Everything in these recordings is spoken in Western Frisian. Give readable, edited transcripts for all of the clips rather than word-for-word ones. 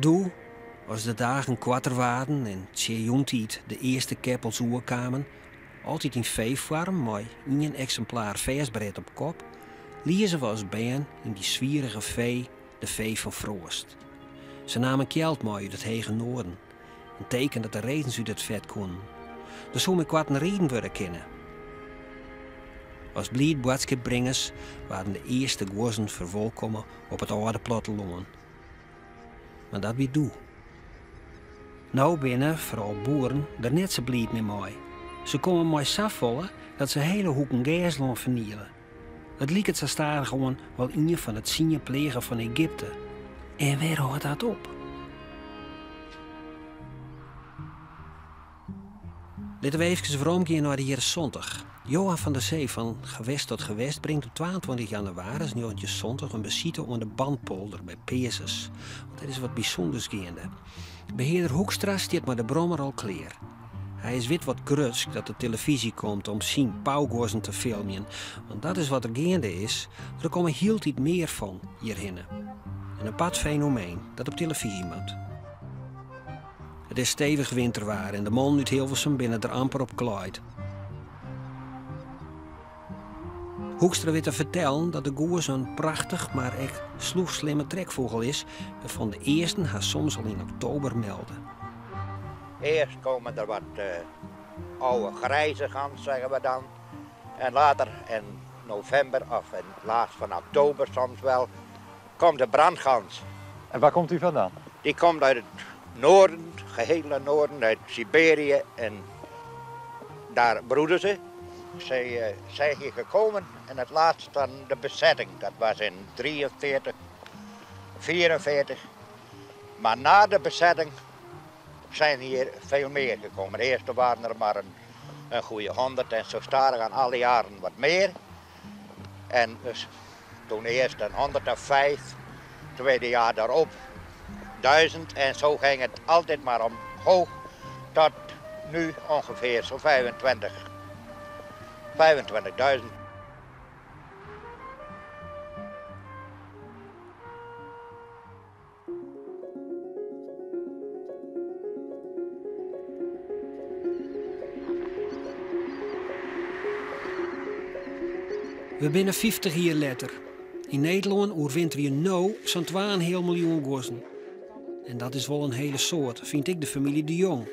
Doe, as de dagen koarter waarden en tsjin jûntiid de earste keppels oerkamen, altyd yn V-foarm mei ien eksimplaar fêstbret op kop, liezen we as bern yn dy swierige V de V fan froast. Se namen kjeld mei út it hege noarden, in teken dat de redens út it fet koenen. Der soe meikoarten riden wurde kinne. As bliid boadskipbringers waarden de earste guozzen ferwolkomme op it âlde plattelân. Mar dat wie doe. No binne, foaral boeren, der net sa bliid mear mei. Se komme mei safolle dat se hele hoeken gerslân ferniele. It liket sa stadichoan wol ien fan de tsien pleagen fan Egypte. En wêr hâldt dat op? Litte we eefkes weromgean nei de jierren santich. Johan van der Zee fan Gewest tot Gewest bringt op 22 jannewaris 1970 in besite oan de Bantpolder by Peazens. Want der is wat bysûnders geande. Behearder Hoekstra stiet mei de brommer al klear. Hy is wit wat grutsk dat de telefyzje komt om syn pauguozzen te filmjen, want dat is wat der geande is, der komme hieltyd mear fan hjirhinne. In apart fenomeen dat op telefyzje moat. It is stevich winterwaar en de mannen út Hilversum binne der amper op klaaid. Hoekstra wit te fertellen dat de goes in prachtich, mar ek slûchslimme trekfûgel is, wêrfan de earsten har soms al yn oktober melde. Eerst komen er wat oude grijze gans, zeggen we dan. En later in november of in het laatst van oktober soms wel, komt de brandgans. En waar komt die vandaan? Die komt uit het noorden, het gehele noorden, uit Siberië en daar broeden ze. Ze zijn hier gekomen in het laatst van de bezetting. Dat was in 43, 44. Maar na de bezetting zijn hier veel meer gekomen. Eerst waren er maar een goede 100 en zo stadig aan alle jaren wat meer. En dus toen eerst een 105, tweede jaar daarop 1000 en zo ging het altijd maar omhoog tot nu ongeveer zo'n 25.000. We binne 50 jier letter. Yn Nederlân oerwinterje no sa'n twaenheal miljoen guozzen. En dat is wol in hele soad, fynt ek de famylje De Jong.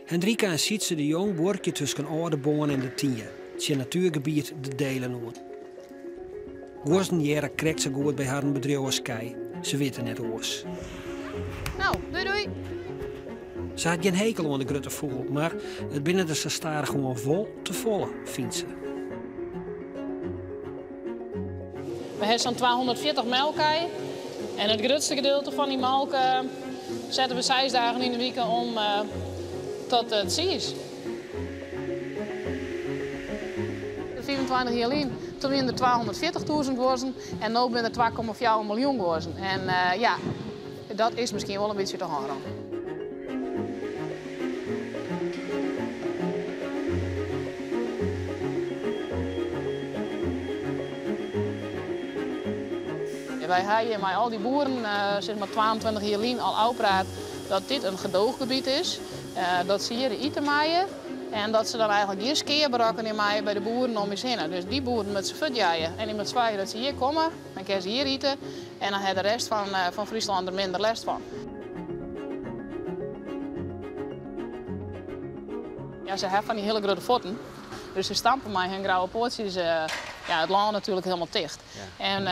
Hendrika en Sietse de Jong buorkje tusken Aldeboarn en De Tynje, tsjin natuergebiet De Deelen oan. Guozzen hearre krekt sa goed by harren bedriuw as kij. Se witte net oars. No, doei doei. Se hat gjin hekel oan de grutte fûgel, mar it binne der sa stadichoan wol te folle, fynt se. We ha sa'n 240 melkkij en it grutste gedeelte fan dy melk sette we seis dagen yn de wike om tot tsiis. 25 jier lyn, toen wiene der 240.000 guozzen en no binne der 2,4 miljoen guozzen. En ja, dat is miskien wol in bytsje te hâlden. Wy ha hjir mei al dy boeren sis mar 22 jier lyn al ôfpraat dat dit in gedooggebiet is. Dat se hjir ite meie en dat se dan eigenlik gjin skea berekkenje meie by de boeren om ús hinne. Dus dy boeren moatte se fuortjeie en dy moatte soargje dat se hjir komme. Dan kinne se hjir ite en dan hat de rest fan Fryslân der minder lêst fan. Ja, se ha fan dy hiele grutte fuotten, dus se stampe mei hun grauwe poatsjes ja, it lân natuerlik hielendal ticht. En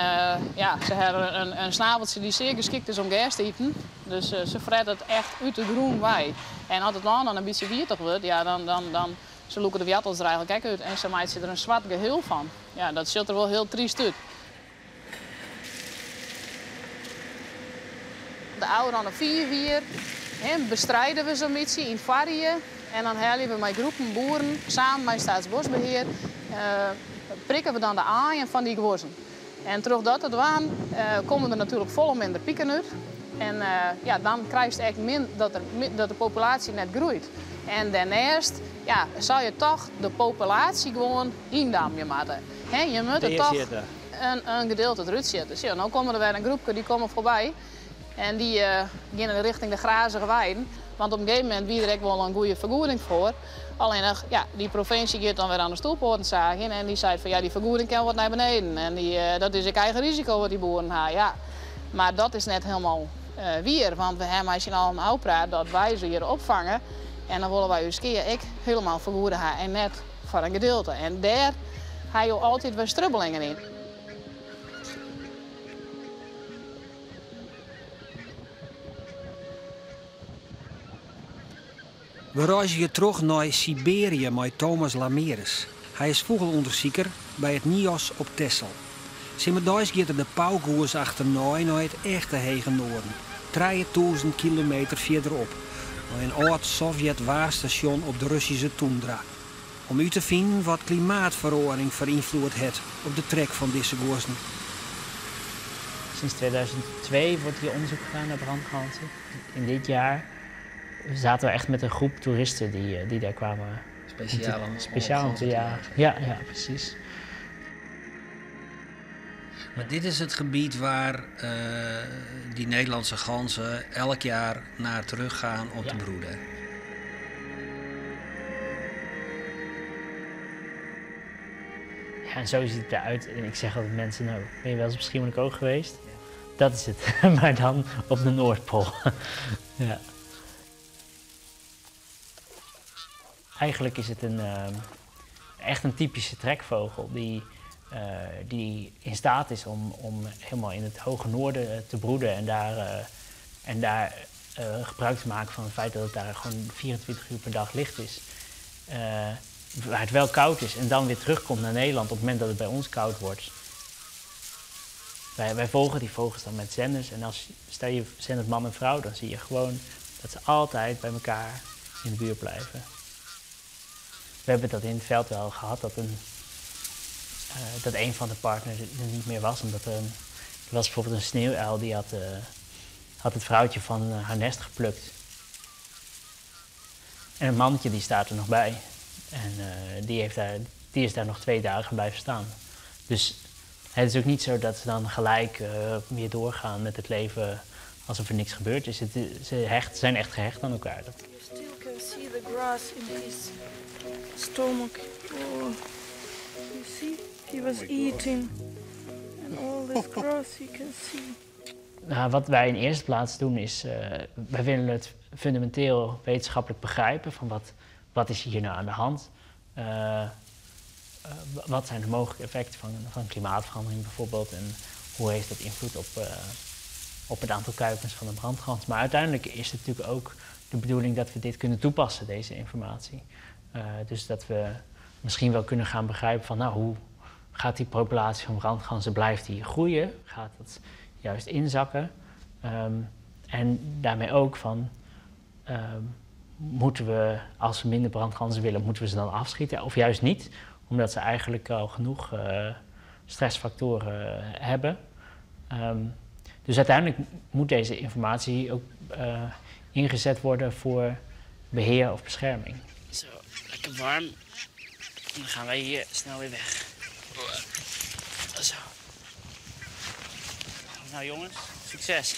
ja, se ha in snaveltsje dy't sear geskikt is om gers te iten. Dus se frette it echt út de grûn wei. En as it lân dan in bytsje wietich wurdt, ja, dan, dan, dan se lûke de woartels der eigenlik ek út en se meitsje der in swart geheel fan. Ja, dat sjocht der wol hiel tryst út. De ôfrûne 5 jier, hè, bestride we sa'n bytsje yn it foarjier. En dan helje we mei groepen boeren, samen mei Staatsbosbeheer, prikke we dan de aaien fan dy guozzen. En troch dat te dwaan komme der natuerlik folle minder piken út. En ja, dan krijst ek min dat, der, dat de populaasje net groeit. En dêrneist ja, sil je toch de populaasje gewoan yndamje moatte. Hè, je moatte toch in gedeelte derút sjitte. Sjoch, no komme der wer in groepke, dy komme foarby. En dy geane rjochting de grazige weiden. Want op in gegeven momint wie der ek wol in goede fergoeding foar. Allinnich, ja, dy provinsje giet dan wer oan de stoelpoaten saagjen en dy seit fan ja, dy fergoeding kin wat nei beneden. En dy, dat is ek eigen risiko wat dy boeren ha, ja. Mar dat is net hielendal wier, want we ha mei syn allen ôfpraat dat wy se hjir opfange en dan wolle wy ús skea ek hielendal fergoede ha en net foar in gedeelte. En dêr ha jo altyd wer strubbelingen yn. We reizgje troch nei Siberië mei Thomas Lameris. Hy is fûgelûndersiker by it NIOZ op Texel. Simmerdeis giet er de paugoes achternei nei it echte hege noarden, 3000 kilometer fierderop, nei in âld Sovjet-waarstasjon op de Russyske toendra. Om út te finen wat klimaatferoaring foar ynfloed hat op de trek fan dizze guozzen. Sinds 2002 wordt hier onderzoek gedaan naar brandganzen. In dit jaar zaten we echt met een groep toeristen die, die daar kwamen. Speciaal om, Speciaal om te jagen. Ja, ja, precies. Maar dit is het gebied waar die Nederlandse ganzen elk jaar naar terug gaan om te broeden. Ja, en zo ziet het eruit. En ik zeg altijd mensen, nou, ben je wel eens op Schiermonnikoog geweest? Dat is het, maar dan op de Noordpool. Ja. Eigenlijk is het echt een typische trekvogel die in staat is om helemaal in het hoge noorden te broeden en daar gebruik te maken van het feit dat het daar gewoon 24 uur per dag licht is. Waar het wel koud is en dan weer terugkomt naar Nederland op het moment dat het bij ons koud wordt. Wij volgen die vogels dan met zenders en als stel je zendt man en vrouw, dan zie je gewoon dat ze altijd bij elkaar in de buurt blijven. We hebben dat in het veld wel gehad, dat een van de partners er niet meer was. Omdat er was bijvoorbeeld een sneeuwuil die had het vrouwtje van haar nest geplukt. En het mannetje die staat er nog bij. En die is daar nog 2 dagen blijven staan. Dus het is ook niet zo dat ze dan gelijk weer doorgaan met het leven alsof er niks gebeurd is. Ze zijn echt gehecht aan elkaar. You still can see the grass in his stomach. Oh, you see, he was eating. And all this grass you can see. Wat wij in eerste plaats doen is, wij willen het fundamenteel wetenschappelijk begrijpen van wat is hier nou aan de hand. Wat zijn de mogelijke effecten van klimaatverandering bijvoorbeeld en hoe heeft dat invloed op het aantal kuikens van de brandgans. Maar uiteindelijk is het natuurlijk ook de bedoeling dat we dit kunnen toepassen, deze informatie. Dus dat we misschien wel kunnen gaan begrijpen van, hoe gaat die populatie van brandganzen, blijft die groeien? Gaat dat juist inzakken? En daarmee ook van, moeten we, als we minder brandganzen willen, moeten we ze dan afschieten? Of juist niet, omdat ze eigenlijk al genoeg stressfactoren hebben. Dus uiteindelijk moet deze informatie ook ingezet worden voor beheer of bescherming. Zo, lekker warm. En dan gaan wij hier snel weer weg. Zo. Nou jongens, succes.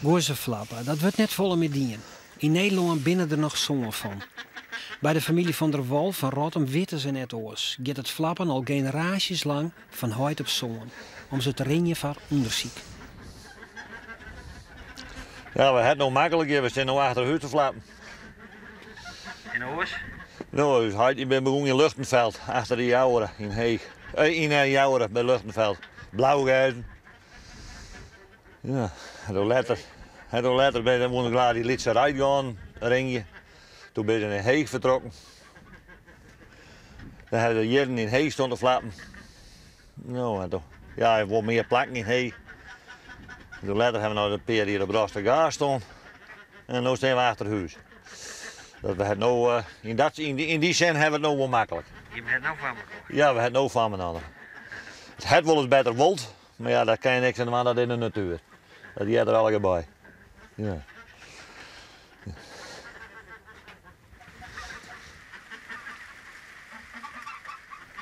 Guozzeflappen, dat wordt net volle met dien. In Nederland binnen er nog zongen van. Bij de familie van der Wal van Rottum witten ze net oors. Gaat het flappen al generaties lang van huid op zoon. Om ze te ringen voor onderzoek. Ja, we hebben het nog makkelijk hier. We zijn nog achter huis te flappen. In oors? Nou, dus ik ben begonnen in Luchtenveld, achter de Jouweren in Heeg. In Jouweren bij Luchtenveld. Blauwgijzen. Ja, en toen later, en toen later ben ik dan klaar die liet ze eruit gaan, ringje. Toen ben ik in Heeg vertrokken. Dan hebben we jaren in Heeg stond te flappen. Nou, en toen, ja, ik wou meer plakken in Heeg. En toen later hebben we nog de peer hier op Rostergaar stond. En nu zijn we achter huis. Dat we het nou in, dat, in, die, in die zin hebben we het nou wel makkelijk. Je hebt het nou van elkaar? Ja, we hebben het nou van elkaar. Het het wel eens beter wold, maar ja, daar kan je niks aan doen, dat in de natuur. Dat jij er allebei bij. Ja.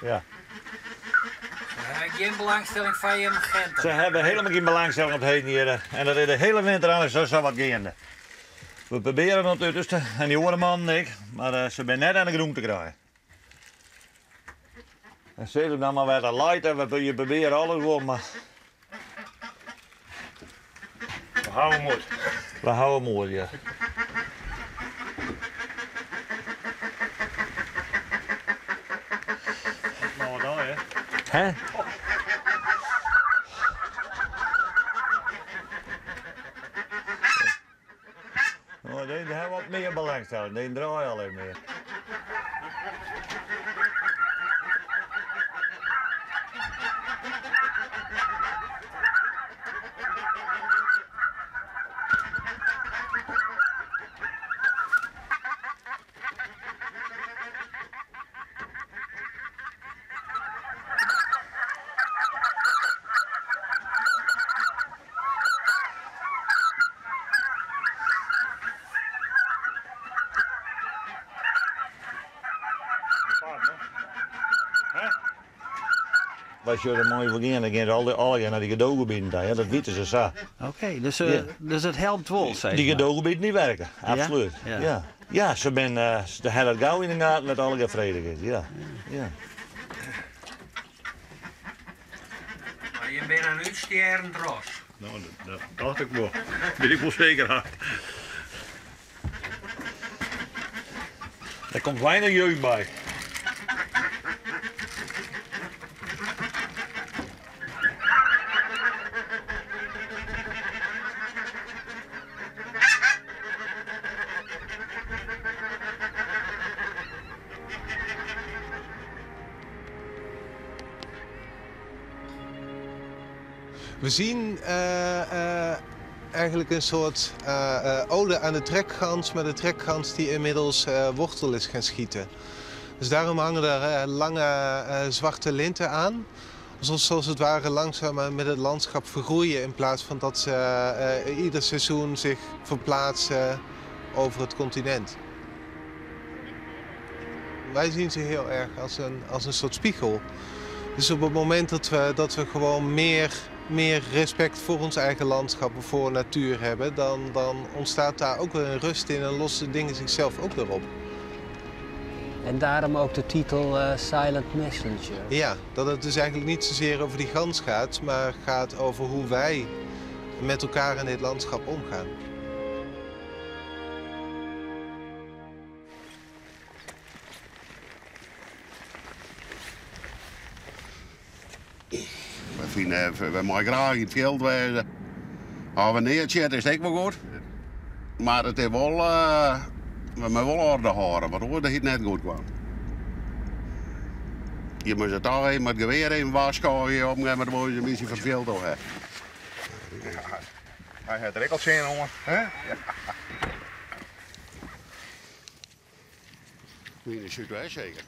Ja. Ze hebben geen belangstelling van je agenten. Ze hebben helemaal geen belangstelling op het heden hier. En dat is de hele winter aan, zo zou wat gaande. We proberen het uiterste, en die andere man en ik, maar eh, ze zijn net aan de groen te krijgen. En ze dan maar weer dat light en we je proberen alles wel, maar We houden moed. we houden moed, ja. Nou, dan hè. Hè? Oh, die hebben wat meer belangstelling, die draaien alleen meer. Wij zullen mooi voor gaan, dan gaan ze alle, alle naar die gedooggebieden daar, ja, dat weten ze zo. Oké, dus, eh, Ja. dus het helpt wel, zeg Die maar. gedooggebieden niet werken, absoluut. Ja? Ja. Ja. ze ben, eh, ze hebben het gauw in de gaten dat alle vredig is, ja. ja. Maar je bent een uitsterend ros. Nou, dat, dat dacht ik wel. Ben ik wel zeker had. Er komt weinig jeugd bij. We zien eh, eh, eigenlijk een soort eh, eh, ode aan de trekgans, maar de trekgans die inmiddels eh, wortel is gaan schieten. Dus daarom hangen er eh, lange eh, zwarte linten aan. Alsof ze als het ware langzaam eh, met het landschap vergroeien in plaats van dat ze eh, ieder seizoen zich verplaatsen over het continent. Wij zien ze heel erg als een, als een soort spiegel. Dus op het moment dat we, dat we gewoon meer, meer respect voor ons eigen landschap en voor natuur hebben, dan, dan ontstaat daar ook weer een rust in en lossen dingen zichzelf ook weer op. En daarom ook de titel eh, Silent Messenger. Ja, dat het dus eigenlijk niet zozeer over die gans gaat, maar gaat over hoe wij met elkaar in dit landschap omgaan. We vinden, we mogen graag in het veld wezen. Als we neerzitten is het ook wel goed. Maar het is wel, eh, we moeten wel orde houden, waardoor het net goed kwam. Je moet het toch even met het geweer even waarschuwen om met de mooie missie van het veld te hebben. Hij heeft er ook al zin in, hoor. Hè? Ja. In de Zuidwest zeker.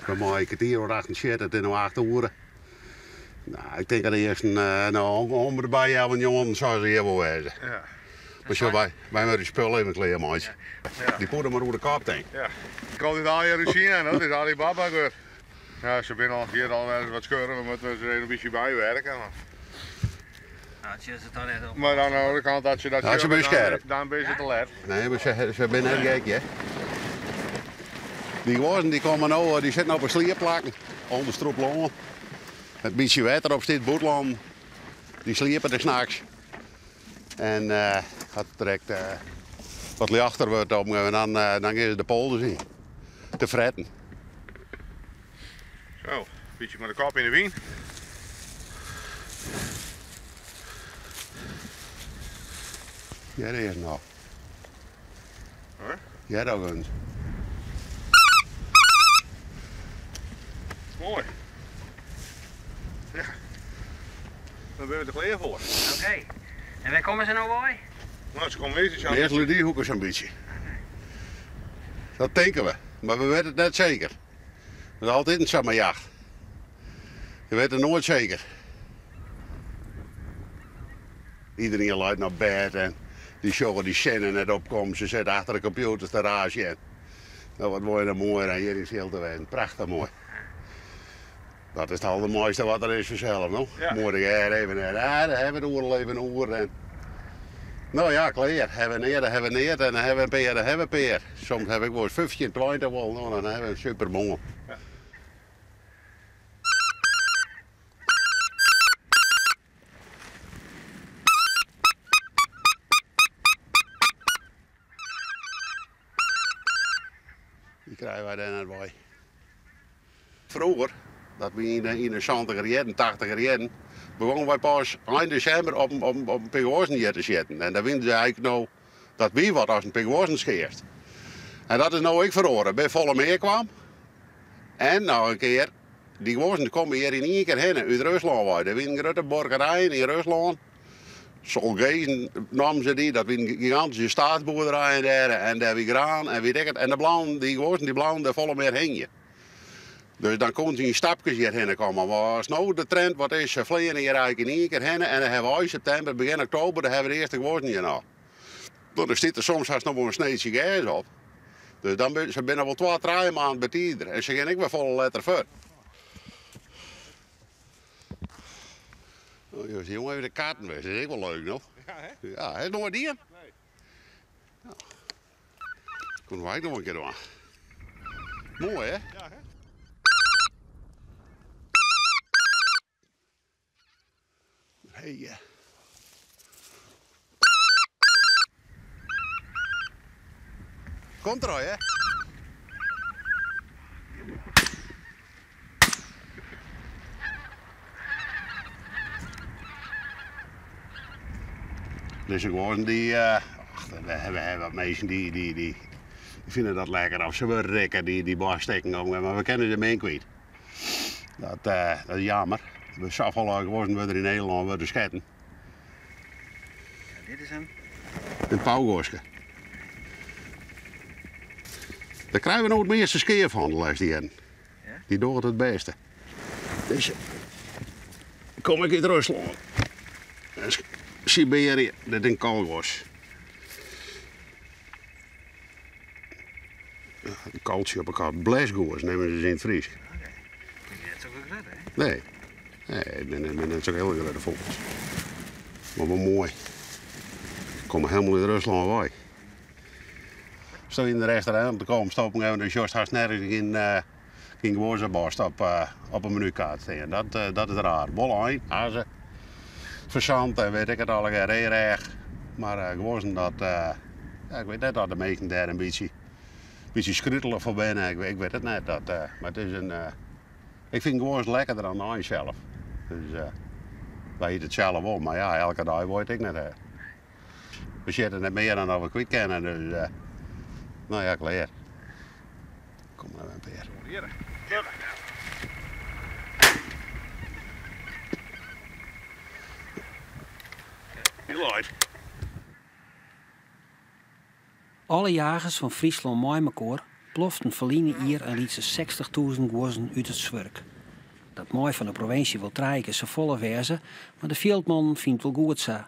We maken kwartier of acht shit, het is nog 8 uur. Nou, ik denk dat eerst een, nou, om erbij hebben, jongen, zou ze hier wel wezen. Ja. Maar zo, wij, wij moeten de spullen even kleren, maatje. Ja. Die poeder maar hoe de kop denk. Ja. Ik kan dit al hier zien, hè. Dat is Alibaba goed. Ja, ze binnen al hier al wel eens wat scheuren, we moeten er een beetje bijwerken. Maar, Nou, het zit het dan net op. maar aan de andere kant, als je dat Ja, ze scheurt, zijn scherp. Dan, dan ben je te laat. Nee, maar ze, ze zijn net gek, hè. Die worsten die komen nou, die zitten op een slierplakken, onder stroeplongen. Het beetje water op dit boetland. Die sliepen er s'nachts. En eh het trekt eh, wat lichter wordt om en dan, eh, dan gaan ze de polders in. Te fretten. Zo, een beetje met de kop in de wien. Ja, dat is nou. Hoor? Ja, dat eens. Mooi. Ja. Dan ben we er klaar voor. Oké. En waar komen ze nou bij? Nou, ze komen eerst eens Eerst die hoeken zo'n beetje. Dat denken we, maar we weten het net zeker. Dat is altyd in simmerjacht. Je wit it noait seker. Iedereen leit noch bêd en dy sjogge dy sinne net opkommen. Se sitte achter de kompjûters te raazjen. No, wat wol je dan moaier dan hjir yn it fjild te wêzen. Prachtich moai. Dat is it aldermoaiste wat der is fansels, no. Ja. Moai de even en ja, dêr hawwe we it oeral even oer. En, no ja, klear. Hawwe we neat, dan hawwe we neat. En dan hawwe we in pear, dan hawwe we in pear. Soms haw ik wolris 15, 20 wol. No, dan hawwe we in supermoarn. Ja. Dy krije wy dêr net wei. Froeger, dat wie yn de, yn de santiger jierren, tachtiger jierren, begongen wy pas ein desimber op, op, op in pear guozzen hjir te sjitten. En dan wienen se eigentlik no, dat wie wat as in pear guozzen skeast. En dat is no ek feroare. By folle mear kwam. En noch in kear, dy guozzen komme hjir yn ien kear hinne út Ruslân wei. Der wienen grutte buorkerijen yn Ruslân. Solgezen namen se dy, dat wienen gigantyske steatsboerderijen dêr en dêr wie graan en weet ik it. En de bleaunen, dy guozzen dy bleaunen dêr folle mear hingjen. Dus dan koenen se yn stapkes hjir hinne komme. Mar as no de trend wat is, se fleane hjir eigentlik yn ien kear hinne en dan hawwe we ein septimber, begjin oktober, dan hawwe we de earste guozzen hjir noch. No, dan stiet der soms hast noch wol in sneetsje gers op. Dus dan bin, se binne wol twa, trije maand betider en se gean ek wer folle letter fuort. Oh, joh, dy jongen even de kaarten west. Dat is ek wol leuk, no? Ja, hè? Ja, hast noait dien? Nee. Nou, koenen wy ek noch in kear dwaan. Moai, hè? Ja, hè? Hey, ja. Komt er al, hè? Dizze guozzen dy, ach, we hawwe wat minsken dy, dy, dy fine dat lekker of se wurde rikker, dy, dy boarstikken, mar we kinne se min kwyt. Dat, dat is jammer. Safolle guozzen wurde der yn Nederlân wurde sketten. Ja, dit is in? In paugoaske. Dêr krije we no it measte skea fan de lêste jierren. Ja? Dy dogge it it bêste. Dizze kom ek út Ruslân. Siberië, dit is in kalgoas. In kaltsje op 'e kop. Blesgoas neame se yn it Frysk. Oké. Binne net sokke grutte, hè? Nee. Nee, it binne net sokke hiele grutte fûgels. Mar wol moai. Komme helemaal út Ruslân wei. Ast yn de restaurant te komst op in dan sjochst hast nergens gjin, gjin guozzeboarst op, op 'e menukaart stean. Dat, dat is raar. Wol ein, hazze, fazant en weet ik it allegear, reerêch. Mar guozzen, dat, ja, ik wit net oft de minsken dêr in bytsje, bytsje skrutelich foar binne. Ik, ik wit it net. Dat, mar it is in, ik fyn guoz lekkerder dan de ein sels. Dus wy ite it sels wol, mar ja, elke dei wol je it ek net ha. We sjitte net mear dan dat we kwyt kinne, dus no ja, klear. Kom mar in pear. Dy leit. Alle jagers fan Fryslân mei mekoar ploften ferline jier in lytse sechstichtûzen guozzen út it swurk. Dat mei fan de provinsje wol trije kear safolle wêze, mar de fjildmannen fine it wol goed sa.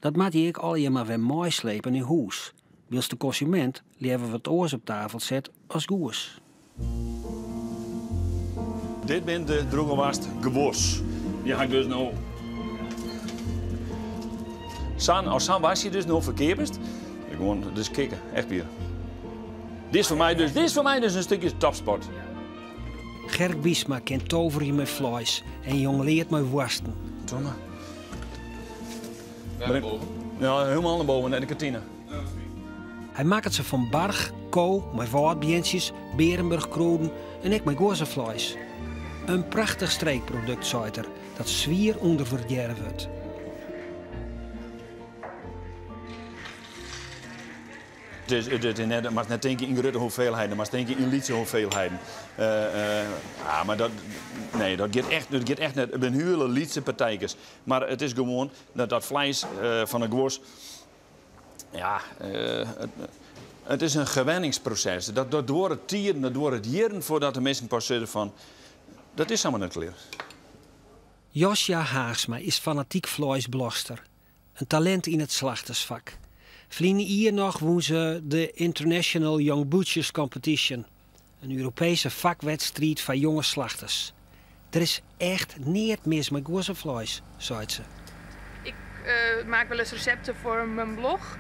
Dat moat je ek allegear mar wer meislepe nei hûs, wylst de konsumint leaver wat oars op tafel set as goes. Dit binne de droege guos. Dy ha ik dus no. Sa'n, as sa'n wasje dus no ferkeapest, gewoan dus kicken, echt wier. Dit is foar my dus, dit is foar my dus in stikje topsport. Gerk Biesma kin toverje mei fleis en jongleart mei woarsten. Tomme. Naar boven? Ja, helemaal naar boven, naar de kantine. Hy makket se fan barch, ko, mei wâldbeantsjes, bearenburchkrûden en ek mei guozzefleis. In prachtich streekprodukt, seit er, dat swier ûnderwurdearre wurdt. It is, it is net, moatst net tinke yn grutte hoeveelheden, moatst tinke yn lytse hoeveelheden. Uh, mar dat, nee, dat giet echt, dat giet echt net. It binne hiele lytse partijkes. Mar it is gewoan dat dat fleis fan 'e guos, ja, It is in gewenningsproses. Dat, dat duorret tiden, dat duorret jierren foardat de minsken pas sizze fan dat is samar net klear. Josja Haagsma is fanatyk fleisblogster. In talint yn it slachtersfak. Ferline jier noch wûn se de International Young Butchers Competition, in Europeeske fakwedstriid foar jonge slachters. Der is echt neat mis mei guozzefleis, seit se. Ik uh, maak wel eens recepten voor mijn blog.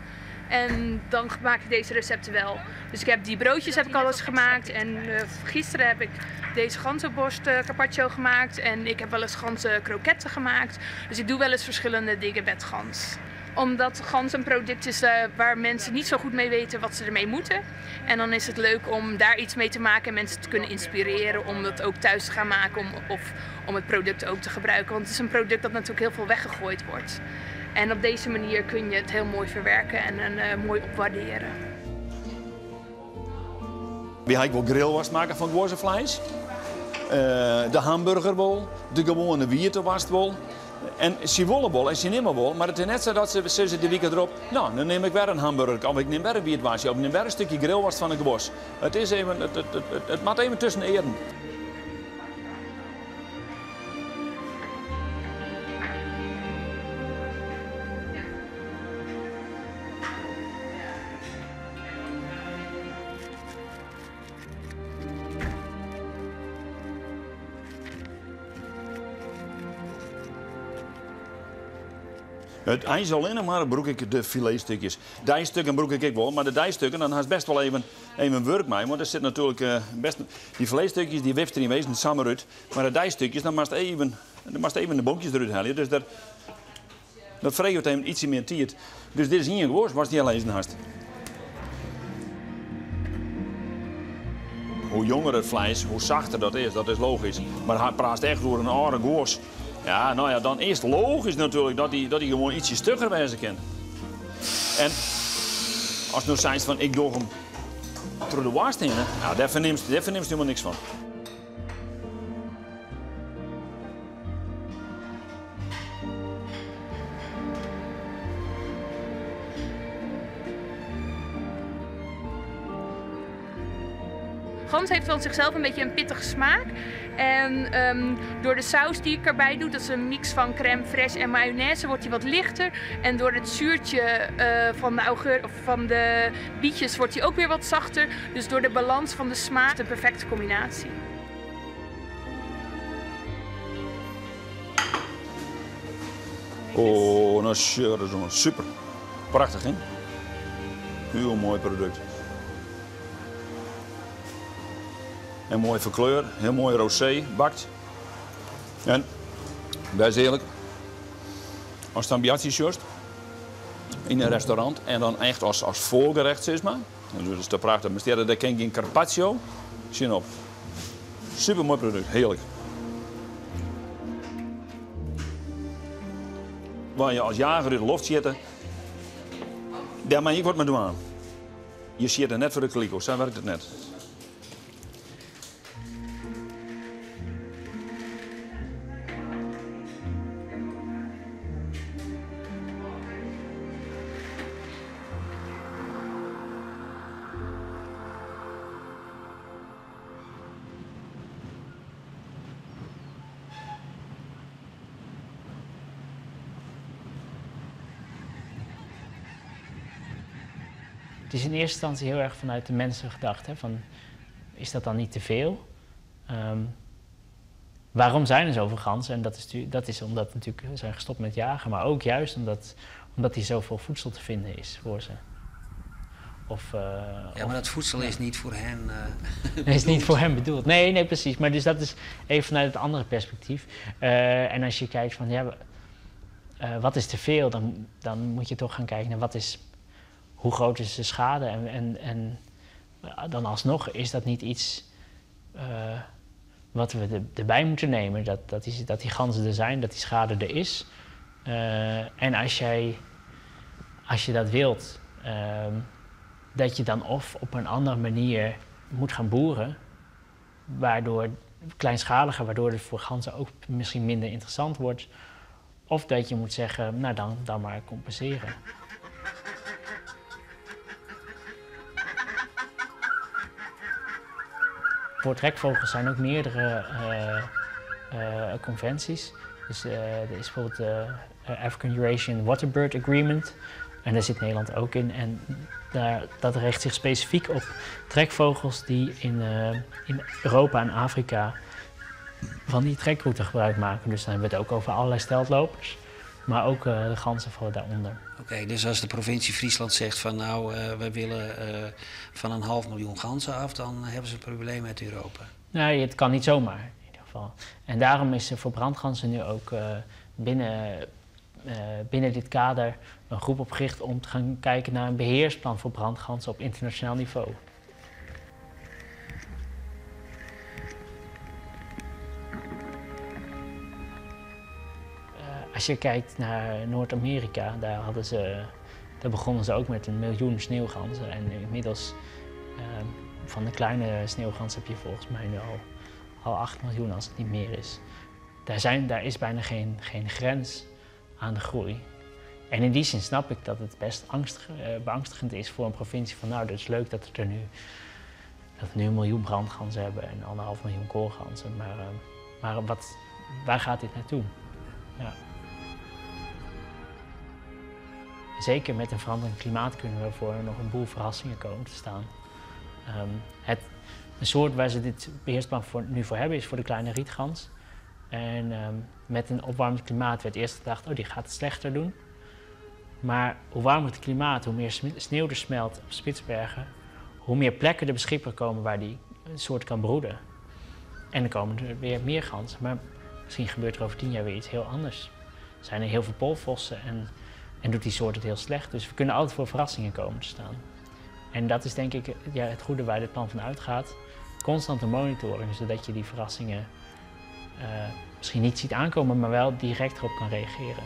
En dan maak ik deze recepten wel. Dus ik heb die broodjes heb ik al eens gemaakt. En uh, gisteren heb ik deze ganzenborst uh, carpaccio gemaakt. En ik heb wel eens ganzen kroketten gemaakt. Dus ik doe wel eens verschillende dingen met gans. Omdat gans een product is uh, waar mensen niet zo goed mee weten wat ze ermee moeten. En dan is het leuk om daar iets mee te maken en mensen te kunnen inspireren om dat ook thuis te gaan maken om, of om het product ook te gebruiken. Want het is een product dat natuurlijk heel veel weggegooid wordt. En op deze manier kun je het heel mooi verwerken en, en uh, mooi opwaarderen. Wy ha ek wol grillwoarst makke fan guozzefleis. Uh, de hamburger wol, de gewoane wiete woarst wol. En se wolle wol en se nimme wol, mar it is net sa dat se sizze de wike derop, no, dan nim ik wer in hamburger, of ik nim wer in wiet woarstje, of ik nim wer in stikje grillwoarst fan de guos. It is even, it, it, it, it moat even tusken de earen. It eins allinnich mar brûk ik de filetstikjes. Dijstikken brûk ik ek wol, mar de dijstikken dan hast best wol even, even wurk mei, want der sit natuerlik uh, best dy filetstikjes dy wipst der yn wezen samar út, mar de dijstikjes dan moatst even, dan moatst even de bonkjes derút helje. Dus dat, dat freget even ytsje mear tiid. Dus dit is ien guos watst hjir lizzen hast. Hoe jonger it fleis, hoe sachter dat is, dat is logysk. Mar hy praatst echt oer in âlde guos. Ja, no ja, dan is it logysk natuerlik dat dy, dat dy gewoan ytsje stugger wêze kin. En ast no seist fan ik doch him troch de woarst hinne, no, dêr fernimst, dêr fernimst hielendal niks fan. Gans heeft van zichzelf een beetje een pittige smaak. En um, door de saus die ik erbij doe, dat is een mix van crème fraîche en mayonaise, wordt hij wat lichter. En door het zuurtje uh, van, de augurk, of van de bietjes wordt hij ook weer wat zachter. Dus door de balans van de smaak, de perfecte combinatie. Oh, nou sure, super. Prachtich, hè? Hiel moai produkt. En moai ferkleure, hiel moai rosé bakt. En, bêst earlik, ast dan biatsje sjochst yn in restaurant en dan echt as, as foargerecht, sis mar. Dat is te prachtich. Mar dêr kin gjin carpaccio tsjinop. Super moai produkt, hearlik. Waar je as jager út de loft sjitte, dêr mei ik wat mei dwaan. Je sjitte net foar de kliko, sa wurket it net. Het is in eerste instantie heel erg vanuit de mensen gedacht. Hè, van, is dat dan niet te veel? Waarom zijn er zoveel ganzen? En dat is omdat natuurlijk ze zijn gestopt met jagen, maar ook juist omdat hier zoveel voedsel te vinden is voor ze. Of, ja, maar dat voedsel is niet voor hen Nee, is niet voor hen bedoeld. Nee, nee, precies. Maar dus dat is even vanuit het andere perspectief. En als je kijkt van, ja, wat is te veel, dan moet je toch gaan kijken naar hoe groot is de schade. En dan alsnog is dat niet iets wat we erbij moeten nemen. Dat die ganzen er zijn, dat die schade er is. En als je dat wilt, dat je dan of op een andere manier moet gaan boeren, waardoor kleinschaliger, waardoor het voor ganzen ook misschien minder interessant wordt. Of dat je moet zeggen, nou dan maar compenseren. Voor trekvogels zijn ook meerdere conventies. Dus er is bijvoorbeeld de African Eurasian Waterbird Agreement. En daar zit Nederland ook in. En daar, dat richt zich specifiek op trekvogels die in Europa en Afrika van die trekroute gebruik maken. Dus dan hebben we het ook over allerlei steltlopers. Maar ook de ganzen vallen daaronder. Oké, dus als de provincie Friesland zegt van nou, wij willen van een half miljoen ganzen af, dan hebben ze een probleem met Europa. Nee, het kan niet zomaar in ieder geval. En daarom is er voor brandganzen nu ook binnen dit kader een groep opgericht om te gaan kijken naar een beheersplan voor brandganzen op internationaal niveau. Als je kijkt naar Noord-Amerika, daar begonnen ze ook met 1 miljoen sneeuwganzen. En inmiddels van de kleine sneeuwgans heb je volgens mij nu al 8 miljoen als het niet meer is. Daar is bijna geen grens aan de groei. En in die zin snap ik dat het best beangstigend is voor een provincie van nou, het is leuk dat we nu 1 miljoen brandganzen hebben en 1,5 miljoen kolganzen. Maar waar gaat dit naartoe? Ja. Zeker met een veranderend klimaat kunnen we voor nog een boel verrassingen komen te staan. Een soort waar ze dit beheersplan nu voor hebben is voor de kleine rietgans. En met een opwarmend klimaat werd eerst gedacht, oh, die gaat het slechter doen. Maar hoe warmer het klimaat, hoe meer sneeuw er smelt op Spitsbergen, hoe meer plekken er beschikbaar komen waar die soort kan broeden. En dan komen er weer meer ganzen. Maar misschien gebeurt er over 10 jaar weer iets heel anders. Er zijn er heel veel poolvossen en doet die soort het heel slecht. Dus we kunnen altijd voor verrassingen komen te staan. En dat is denk ik, ja, het goede waar dit plan van uitgaat. Constante monitoring, zodat je die verrassingen misschien niet ziet aankomen, maar wel direct erop kan reageren.